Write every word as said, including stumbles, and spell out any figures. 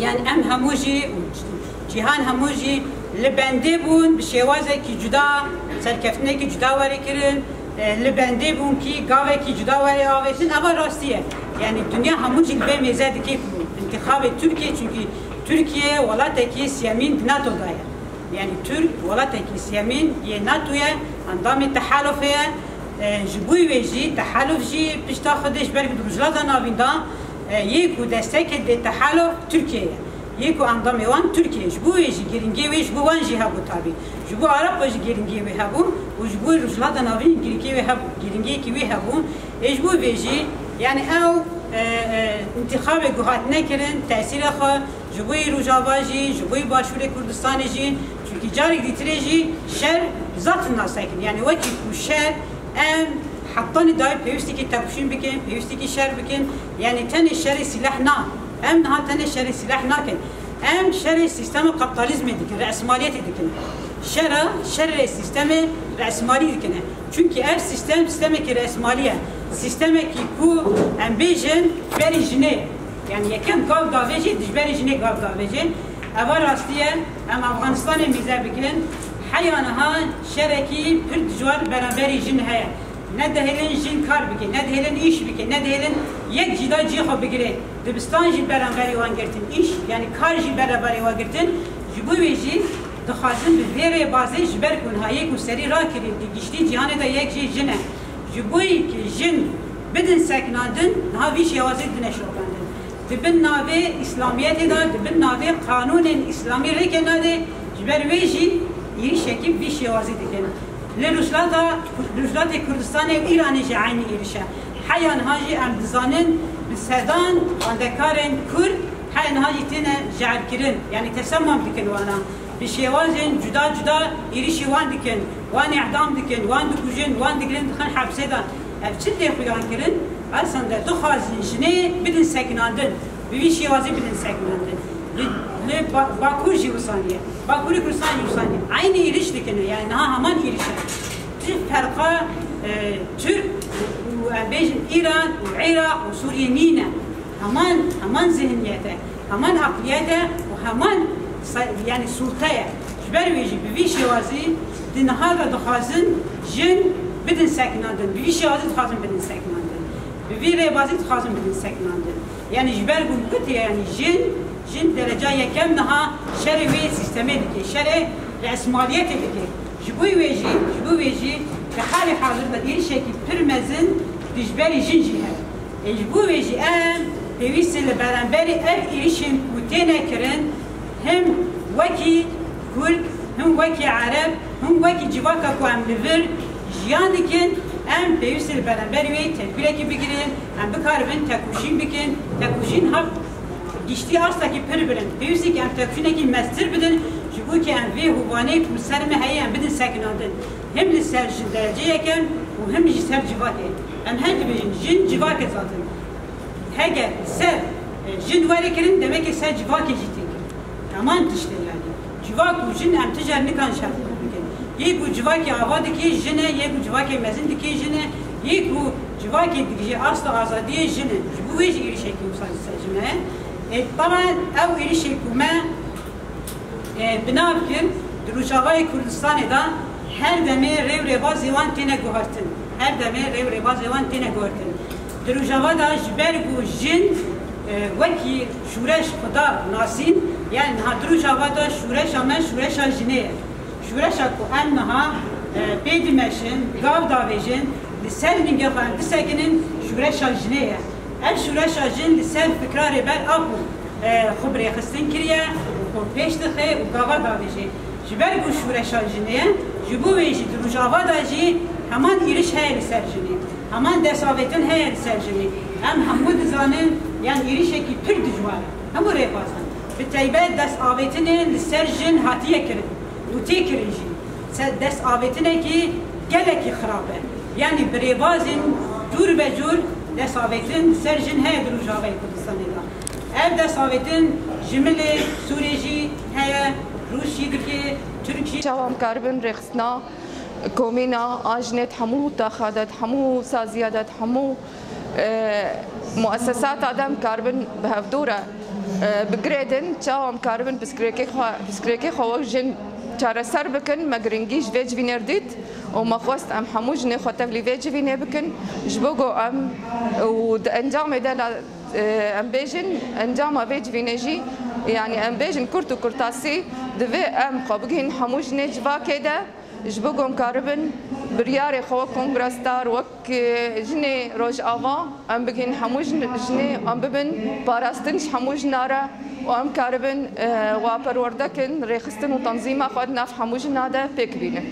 Yanî em hemû jî û cîhan hemû jî li bendê bûn bi şêwazekî cuda, serkeftinekî cuda were kirin, e, li bendê bûn kî gavekî cuda were avêtin, eva rastî ye. Yanî dinya hemû jî li vê mêze dike ku întîxabê Tirkiye, çunkî Tirkiye welatekî siyemîn di NATO da ye. Yanî Tirk welatekî siyemîn yê NATO ye, endamê tehalufê ye. E, ji bo wê jî tehaluf jî pişta xwe dê ji ber ku di Rojhilata Navîn de, e, yê ku destekê dê tehaluf Tirkiye ye. Yê ku endamê wan Tirkiye ye. Ji bo wê jî girîngiyê wê ji bo wan jî hebû tabî. Ji bo Ewropa jî girîngiyê wê hebû û ji bo Rojhilata Navîn girîngiyê wê hebû, girîngiyekî wê hebû. Ê ji bo vê jî, yanî ew, e, e, întîxabê ku hatine kirin, tesîra xwe ji bo yê Rojava jî, ji bo yê Başûrê Kurdistanê jî, çunkî carek dîtirê jî şer zaten nasekin. Yanî wekî ku şer, em hetanî dayê pêwîstekî tepişîn bikin, pêwîstekî şer bikin. Yanî tenê şerê sîleh na. Em niha tenê şerê sîleh nakin. Em şerê sîstema kapitalizmê dikin, resmaliyetê dikin. Şera, şerê sîstemê resmalî dikine. Çunkî ev sîstem, sîstemekî resmalî ye. Sîstemekî ku em bêjin berî jinê. Yanî yekem gav davêjê, dijberî jinê gav davêjê. Eva rastî ye, em Afganistanê mîze bikin. Heya niha şerekî pir dijwar beramberî jin heye. Ne dihêlin jin kar bike, ne dihêlin îş bike, ne dihêlin yek cîda cî xwe bigire. Dibistan jî beramberî wan girtin îş, yanî kar jî beramberî wan girtin. Ji bo wê jî dixwazin bi vê rêbazê ji ber ku niha yê ku serî rakirî di giştî cîhanê de yek jê jin e. Ji bo yê ku jin bidin sekinandin, niha vî şêwazê dine şopandin. Di bin navê Îslamiyetê de, di bin navê qanûnên Îslamî rêke nade, ji ber wê jî êrişekî vî şêwazî dikin. Li Rojhilata, Rojhilatê Kurdistanê û Îranê jî eynî êriş e. Heya niha jî em dizanin bi sedan xwendekarên Kurd heya niha jî têne jehrkirin. Yanî tesemam dikin wana. Bi şêwazên cuda cuda êrişî wan dikin. Wan îdam dikin, wan dikujin, wan digirin dixin hepsê de. Ev çi tê xuyan kirin? Eslenda dixwazin jinê bidin sekinandin. Bi vî şêwazî bidin sekinandin. Li, li Ba-, Bakur jî wisaniye. Bakurê Kurdistan jî wisaniye. Eynî êriş dikine. Yanî niha heman êriş e. Ti ferqa, e, Tirk û, û em bêjin Îran û Iraq û Sûriye nîne. Heman, heman zihniyet e. Heman aqliyet e û heman sa-, yanî sûlte ye. Ji ber wê jî bi vî şêwazî di niha de dixwazin jin bidin sekinandin. Bi vî şêwazî dixwazin bidin sekinandin. Bi vî rêbazî dixwazin bidin sekinandin. Yanî ji ber ku gotê, yanî jin, jin dereca yekem niha şerê wê sîstemê dike, şerê resmaliyetê dike. Ji bo wê jî, ji bo wê jî di halê hazir de êrişekî pir mezin dijberî jin jî heye. Ê ji bo wê jî em pêwîst in li beramberî ev êrişên ku têne kirin, him wekî Kurd, him wekî Ereb, him wekî civaka ku em li vir jiyan dikin, em pêwîst in li beramberî wê tedbîrekî bigirin, em bikaribin tekoşîn bikin, tekoşîn hap giştî astekî pir bilind. Pêwîst e ku em tekoşînekî mestir bidin, ji bo ku em vê hovanê ku li ser me heye, em bidin sekinandin. Him li ser jin derece yekem û him jî ser civakê. Em her dibêjin, jin civak e zaten. Heger li ser, e, jin were kirin, demek e ser civakê jî tê kirin. Heman tişt e yanî. Civak û jin em tije nikan şerh bikin. Yê ku civakê ava dike jin e, yê ku civakê mezin dike jin e, yê ku civakê digije asta azadiyê jin e. Ji bo wê jî êrişekî wisa li ser jin e. E, taban ew êrişê ku me e, bi nav kir, di Rojavayê Kurdistanê de her demê rê û rêbazê wan têne guhertin. Her demê rê û rêbazê wan têne guhertin. Di Rojava de ji ber ku jin, e, wekî şûreş xwe da nasîn, yanî niha di Rojava de şûreşa me şûreşa jinê ye. Şûreşa ku em niha, e, pê dimeşin, gav davêjin, li ser ningê xwe em disekinin, şûreşa jinê ye. Ev şûreşa jin li ser fikra Rêber Apo, e, xwe bi rêxistin kiriye û xwe pêş dixe û gava davêje. Ji ber ku şûreşa jinê ye, ji bo wê jî di Rojava de jî heman êriş heye li ser jinê. Heman destavêtin heye li ser jinê. Em hemû dizanin, yan êrişekî pir dijwar e. Hemû rêbazan. Bi taybet destavêtinên li ser jin hatiye kirin û tê kirin jî. Se-, destavêtinekî gelekî xirab e. Yanî bi rêbazên cûr be cûr destavêtin li ser jin heye di Rojavayê Kurdistanê de. Ev destavêtin ji milê Sûrê jî heye, Rûs jî dike, Tirk jî. Çawa em karibin rêxistina komîna a jinê di hemû taxa de, di hemû saziya de, di hemû, e, muesesata de em karibin bi hevdû re Bi girêdin çawa em karibin pirsgirêkê xwe, pirsgirêkê xwe wek jin çareser bikin, me giringî ji vê civînê re dît û me xwest em hemû jinê xwe tevlî vê civînê bikin. Ji bo ku em û di encamê de la, e, em bêjin, encama vê civînê jî, yanî em bêjin kurt û kurtasî, divê em xwe bigihîn hemû jinê civakê de. Ji bo ku em karibin biryarê xwe wek kongresdar, wek, e, jinê Rojava, em bigihîn hemû jin-, jinê, em bibin parastin ji hemû jina re û em karibin, e, wa perwerde kin, rêxistin û tenzîma xwe di nav hemû jina de pêk bînin.